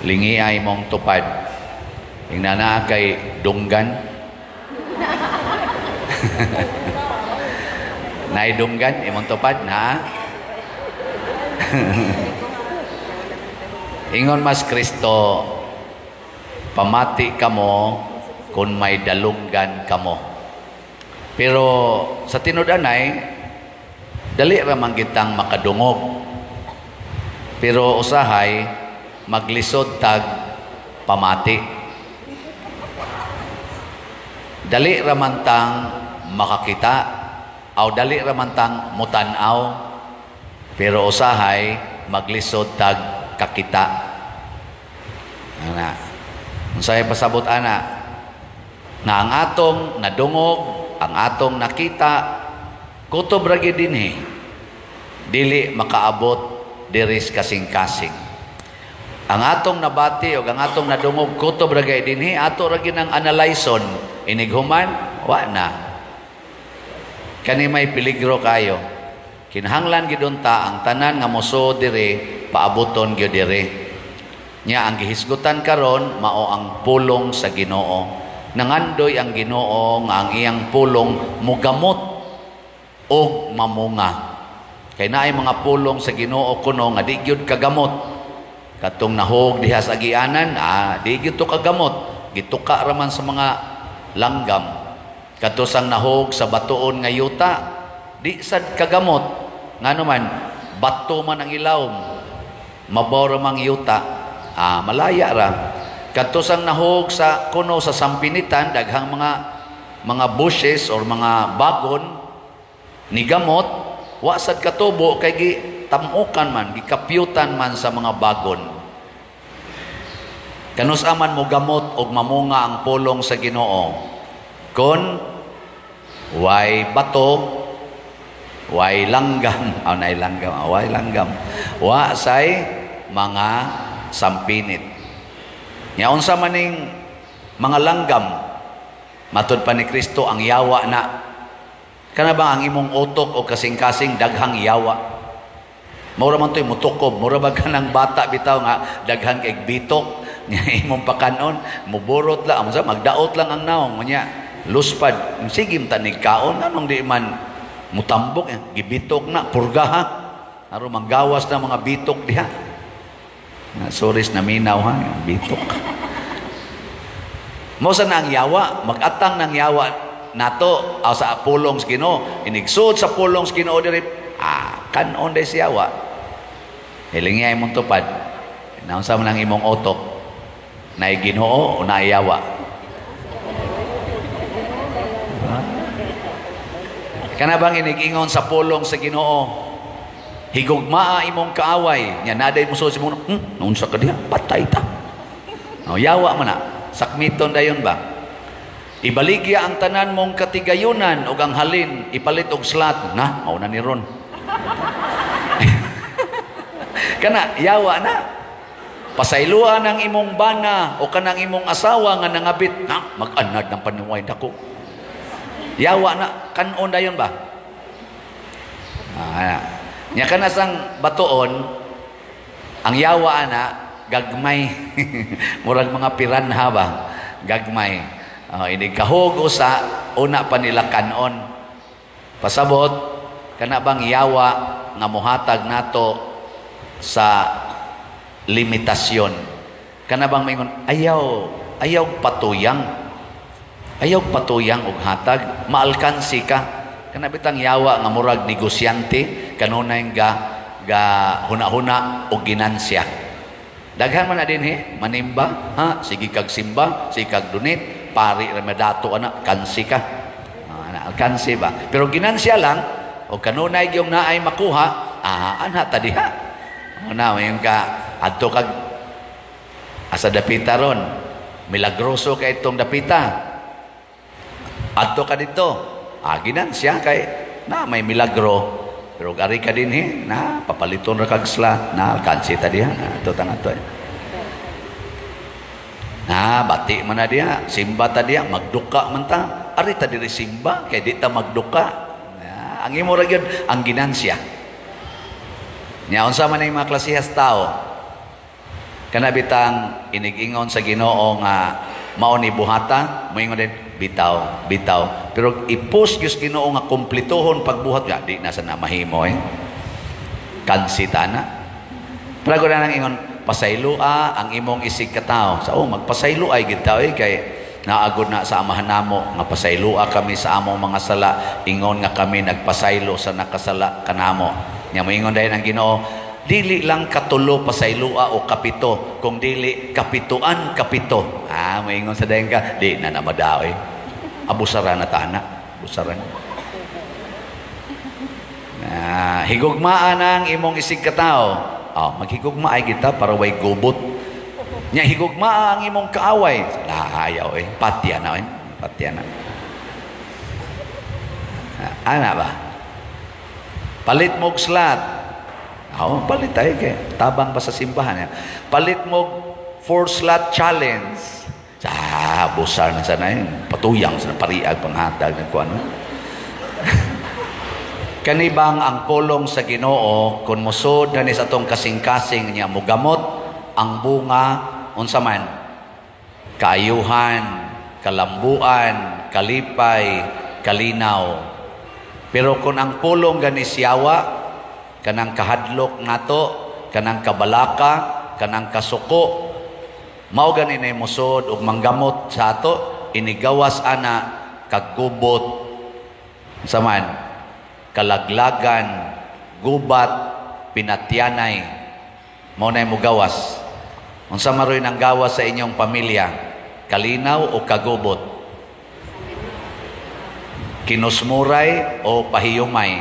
Lingi ay mong tupad. Ingna naa kay dunggan. Naay dunggan imong tupad na. Ingon mas Kristo, pamati kamo kung may dalunggan kamo. Pero sa tinud-anay, dali ra man kitang makadungog. Pero usahay maglisod tag pamati. Dali ra man tang makakita aw dali ra man tang mutan-aw. Pero usahay maglisod tag kakita. Ana. Unsay pasabot ana? Nga ang atong nadungog, ang atong nakita, kutob ra gyud dinhi. Dili makaabot diri sa kasing-kasing. Ang atong nabati o ang atong nadungog kutob ra gyud dinhi, ato ra gyud ang analyson. Inighuman, wa na. Kani may peligro kayo. Kinahanglan gyud unta ang tanan nga mosuod diri paaboton gyud diri. Nya ang gihisgutan karon mao ang pulong sa Ginoo. Nangandoy ang Ginoo nga ang iyang pulong mugamot og mamunga. Kay naay mga pulong sa Ginoo kuno nga di gyud kagamot. Katong nahog diha sa agianan, di gyud to kagamot. Gituka ra man sa mga langgam. Kato sang nahog sa batuon nga yuta, di sad kagamot. Ngano man, bato man ang ilawom, mabaw ra mang yuta, malaya ra. Kadto sang nahog sa kuno sa sampinitan, daghang mga bushes or mga bagon ni gamot, wa sad katubo kay gitamukan man, gikapyutan man sa mga bagon. Kanus aman mo gamot og mamunga ang pulong sa Ginoo? Kon way bato, way langgam, aw nay langgam, way langgam. Wa say mga sampinit. Nya unsa maning mga langgam? Matud pa ni Kristo ang yawa na. Kana ba ang imong utok o kasing-kasing daghang yawa? Mura man to'y mutukob, mura ba kanang bata bitaw nga daghan kay bitok nya imong pakanon, muburot lang, unsa magdaot lang ang naong nya luspad. Sige tanig kaon anong di man mutambok, gibitok na purga ha. Aron manggawas na mga bitok diha. Na sorry na minaw ha, bitok. Mo sa na ang yawa, magatang ng yawa nato aw sa pulong sa Ginoo, inigsuod sa pulong sa Ginoo diri, kanon day si yawa. Hilingi imong tupad. Naunsa man ang imong utok? Naay Ginoo o naay yawa? Kana bang inigingon sa pulong sa Ginoo? Higugmaa imong kaaway. Nya naday mo sa imong, naunsa ka diha? Patay ta. O, yawa man na. Sakmiton dayon ba? Ibaligya ang tanan mong katigayunan og ang halin, ipalit og slat. Na, mao na ni ron. Kana, yawa na. Pasayloan ang imong bana o kanang imong asawa nga nangabit. Na, mag-anad ng panuway dako. Yawa na, kanon dayon ba? Nya kana sang batuon, ang yawa ana gagmay. Murag mga piranha ba? Gagmay. Ini kahog usa una pa nila kanon. Pasabot kana bang yawa nga mohatag nato sa limitasyon. Kana bang maingon ayaw, ayaw patuyang. Ayaw patuyang og hatag, maalkansi ka. Kana bitang yawa nga murag negosyante kanunay ga ga huna-huna og ginansya. Daghan man na dinhi, manimba, ha, sige kag simba, sige kag donate, pari ra madato ana, kansi ka. Ana, alkansi ba? Pero ginansya lang og kanunay gyung naay makuha, anha ta diha. Una mayon ka adto kag asa dapita ron. Milagroso kay itong dapita. Adto ka dito. Ginansya kay na may milagro. Pero ari ka dinhi, na papaliton ra kag sla, na alkansi ta diha, na ato ta nga to. Na bati man na diha, simba ta diha, magduka man ta. Ari ta diri simba kay di ta magduka. Na, ang imo ra gyud ang ginansya. Nya unsa man ang mga klasehas tao? Kana bitang inigingon sa Ginoo nga mao ni buhata, moingon din bitaw, bitaw. Pero i-push gyud Ginoo nga kumpletohon pagbuhat, ya di na sa na mahimo eh. Kansita na. Pero na nang ingon, pasayloa ang imong isig katawo. Sa oh, magpasaylo ay gid eh, kay naagod na sa Amahan namo nga pasayloa kami sa among mga sala, ingon nga kami nagpasaylo sa nakasala kanamo. Nya moingon dayon ang Ginoo, dili lang katulo pasayloa o kapito, kung dili kapituan kapito. Ah, moingon sa dayon ka, di na namadaw eh. Abusaran na tana, abusaran. Ah, higugmaan ang imong isig katawo. Oh, maghigugma ay kita para way gubot. Nya higugmaa ang imong kaaway. Nahayaw eh. Patya na eh. Patya na. Ana ba? Palit mo'g slot. Oh, palit ay kay tabang ba sa simbahan. Palit mo'g four slot challenge. Sa busar na sana yun. Patuyang sa pariag panghatag ng kuano. Kanibang ang pulong sa Ginoo kun mosud na ni sa atong kasing-kasing niya mugamot ang bunga unsa man kaayuhan, kalambuan, kalipay, kalinaw. Pero kung ang pulong gani siyawa, kanang kahadlok nato, kanang kabalaka, kanang kasuko, mao gani na mosud ug manggamot sa ato, inigawas ana kagubot unsa man kalaglagan, gubat, pinatyanay, mao na mugawas. Unsa maroy nang gawas sa inyong pamilya? Kalinaw o kagubot? Kinusmuray o pahiyumay?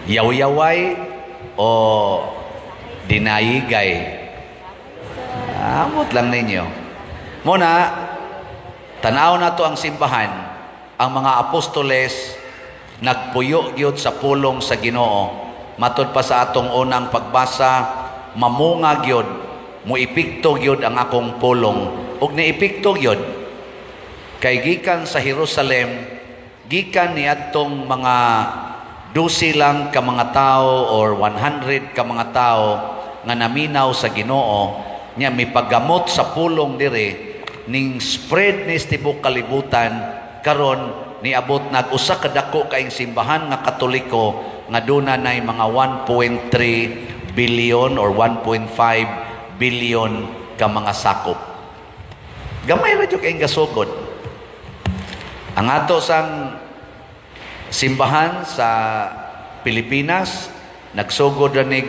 Yawyaway o dinayigay? Amot lang ninyo. Muna, tanaw na to ang simbahan. Ang mga apostoles nagpuyo gyud sa pulong sa Ginoo. Matud pa sa atong unang pagbasa, mamunga gyud, muepekto gyud ang akong pulong. Ug niepekto gyud kay gikan sa Jerusalem, gikan niadtong mga 12 lang ka mga tao or 100 ka mga tao nga naminaw sa Ginoo, nya mipaggamot sa pulong dire ning spread ni tibok kalibutan. Karon niabot nag usa ka dako kaing simbahan nga Katoliko nga duna nay mga 1.3 billion or 1.5 billion ka mga sakop. Gamay ra jud kaing gasugod. Ang ato sang simbahan sa Pilipinas nagsugod ra nig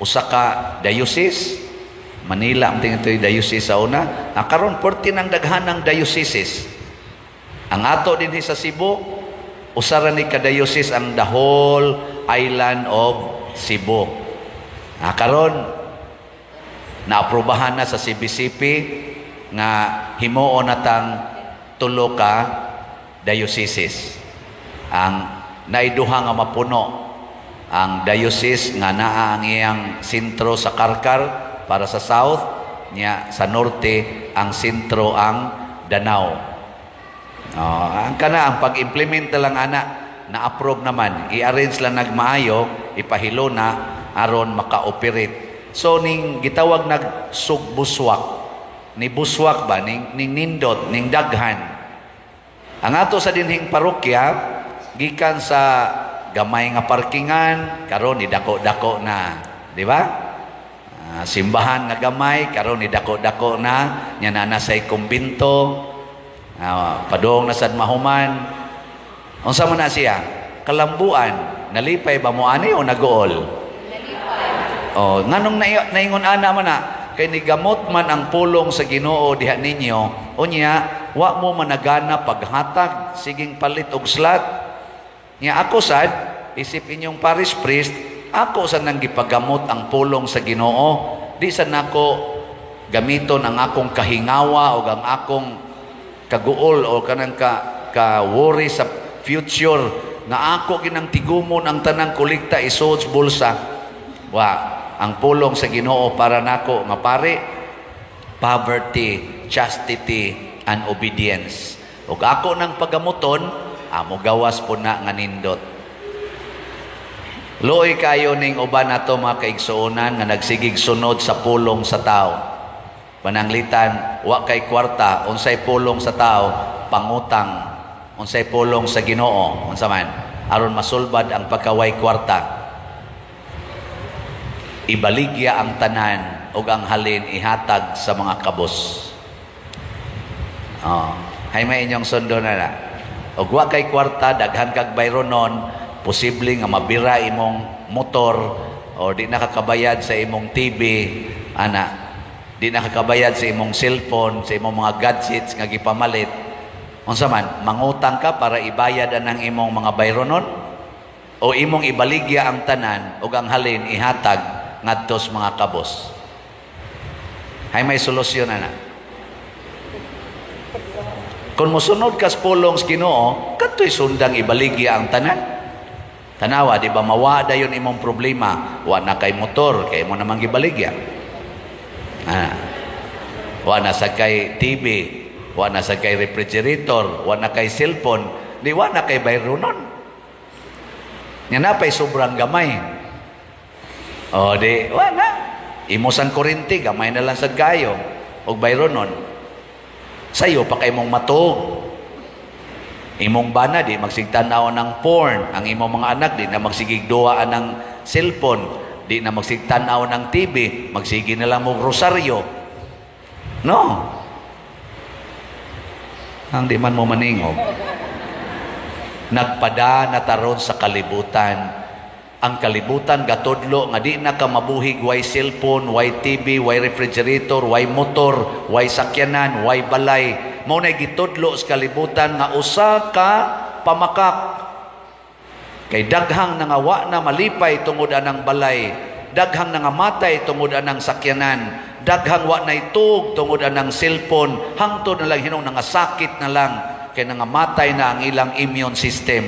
usa ka diocese. Manila ang tingin ito'y diocese sa una. Karon 14 ang daghanang dioceses. Ang ato dinhi sa Cebu, usa ra ni ka diocese ang the whole island of Cebu. Karon naaprubahan na sa CBCP nga himuon natang tulo ka dioceses. Ang naiduha nga mapuno ang diocese nga naa ang iyang sentro sa Karkar para sa south, nya sa norte ang sentro ang Danao. Oh, ang kana ang pag-implement na lang ana na-approve naman, i-arrange lang nagmaayo, ipahilo na aron maka-operate. So ning gitawag nag sugbuswak, ni buswak ba ning nindot, ning daghan. Ang ato sa dinhing parokya gikan sa gamay nga parkingan karon ni dako-dako na, di ba? Simbahan nga gamay karon ni dako-dako na, nya na say kumbinto. Padong na sad mahuman. Unsa man na siya? Kalambuan. Nalipay ba mo ani o naguol? Nalipay. Oh, nganong naingon ana man na kay nigamot man ang pulong sa Ginoo diha ninyo, unya wa mo managana paghatag siging palit og slot. Nya ako sad isip inyong parish priest, ako sad nang gipagamot ang pulong sa Ginoo. Di sad nako gamiton ang akong kahingawa o ang akong kaguol o kanang ka worry sa future nga ako ginang tigumon ang tanang kolekta isuod sa bulsa. Wa, ang pulong sa Ginoo para nako nga pare, poverty, chastity and obedience. Ug ako nang pagamuton, amo gawas po na nga nindot. Luoy kayo ning uban nato, mga kaigsuonan, nga nagsigig sunod sa pulong sa tao. Pananglitan, wa kay kwarta, unsay pulong sa tao? Pangutang. Unsay pulong sa Ginoo? Unsa man? Aron masulbad ang pagkaway kwarta. Ibaligya ang tanan ug ang halin ihatag sa mga kabos. Oh, hay may inyong sundo na na. Ug wa kay kwarta, daghan kag bayronon, posible nga mabira imong motor o di nakakabayad sa imong TV, ana, di nakakabayad sa imong cellphone, sa imong mga gadgets nga gipamalit. Unsa man, mangutang ka para ibayad anang imong mga bayronon o imong ibaligya ang tanan ug ang halin ihatag ngadto sa mga kabos? Hay may solusyon ana. Kung mosunod kas pulong sa Ginoo, kadto'y sundang ibaligya ang tanan. Tanawa, di ba mawa dayon imong problema? Wa na kay motor, kay mo namang gibaligya. Ah. Wa na sa kay TV, wa na sa kay refrigerator, wa na kay cellphone, di wa na kay bayronon. Nya napay sobrang gamay. O di, wa na. Imo sang kuryente, gamay na lang sad kayo. Og bayronon. Sayo pa kay mong matuog. Imong bana di magsigtanaw ng porn, ang imong mga anak di na magsigig duwa ng cellphone, di na magsigtanaw ng TV, magsige na lang mo rosaryo. No. Ang di man mo maningog. Nagpada na taron sa kalibutan. Ang kalibutan gatudlo nga di na ka mabuhig way cellphone, way TV, way refrigerator, way motor, way sakyanan, way balay. Mao na gitudlo sa kalibutan nga usa ka pamakak. Kay daghang nangawa na malipay tungod anang balay, daghang nangamatay tungod anang sakyanan, daghang wa nay tuog tungod anang cellphone, hangtod na lang hinong nangasakit na lang kay nangamatay na ang ilang immune system.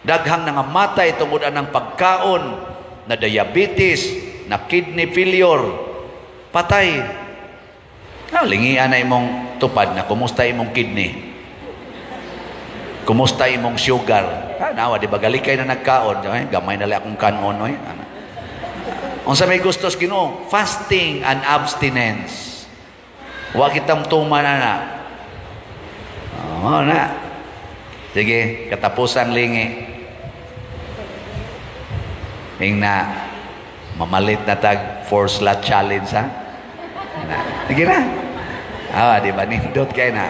Daghang nangamatay tungod anang pagkaon, na diabetes, na kidney failure, patay. Ah, lingian na imong tupad na kumusta imong kidney? Kumusta imong sugar? Ah, nawa, di ba galikay na nagkaon? Ay, gamay na lang akong kanon. Oy. Ana. Unsa may gustos Ginoo? Fasting and abstinence. Wa kitang tuman ana. Oh, na. Sige, katapusan lingi. Ing na, mamalit na tag four slot challenge, ha? Na. Sige na. Ah, di ba? Nindot kay na.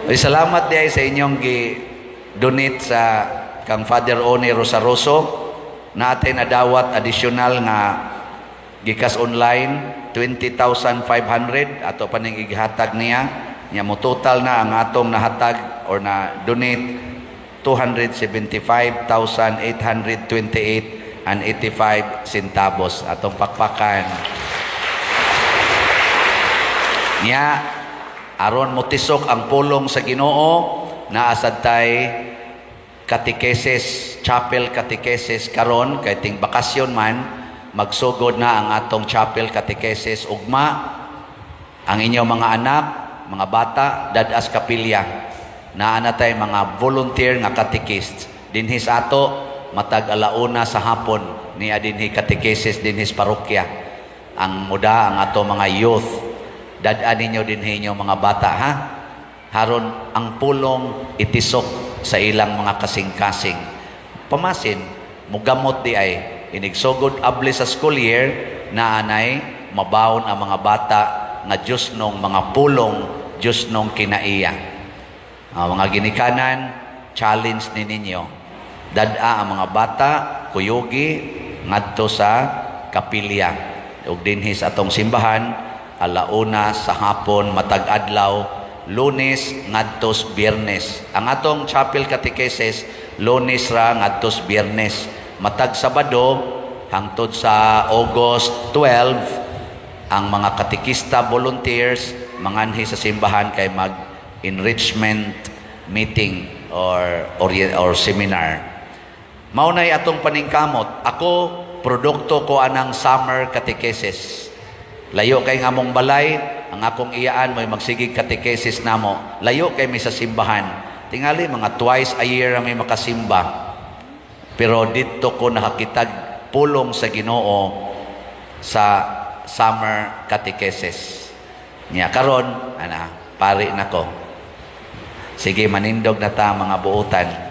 Uy, salamat di ay sa inyong gi-donate sa kang Father Oni Rosaroso. Naatay na dawat additional nga gikas online 20,500 ato pa ning igihatag niya. Nya mo total na ang atong nahatag or na donate 275,828 and 85 centavos atong pakpakan. Nya aron motisok ang pulong sa Ginoo, naa sad tay catechesis, chapel catechesis karon kay ting bakasyon man, magsugod na ang atong chapel catechesis ugma. Ang inyong mga anak, mga bata, dadas kapilya. Naa na tay mga volunteer nga catechist dinhi sa ato matag 1:00 sa hapon niya dinhi catechesis dinhi sa parokya. Ang muda ang ato mga youth, dad-an ninyo dinhi inyong mga bata, ha? Haron ang pulong itisok sa ilang mga kasing-kasing. Pamasin, mugamot di ay inigsugod abli sa school year na anay mabawon ang mga bata nga Diyos nung mga pulong, Diyos nung kinaiya. Mga ginikanan, challenge ni ninyo. Dad-a ang mga bata, kuyugi, ngadto sa kapilya. Ug dinhi sa atong simbahan, 1:00 sa hapon, matag adlaw, Lunes ngadtos Biyernes. Ang atong chapel catechesis, Lunes ra ngadtos Biyernes. Matag Sabado, hangtod sa August 12, ang mga katekista volunteers manganhi sa simbahan kay mag-enrichment meeting or seminar. Mao nay atong paningkamot. Ako, produkto ko anang summer catechesis. Layo kay nga among balay, ang akong iyaan mo'y magsigig catechesis namo. Layo kay mi sa simbahan. Tingali, mga twice a year may makasimba. Pero didto ko nakakitag pulong sa Ginoo sa summer catechesis. Nya karon ana, pari nako. Sige, manindog na ta, mga buutan.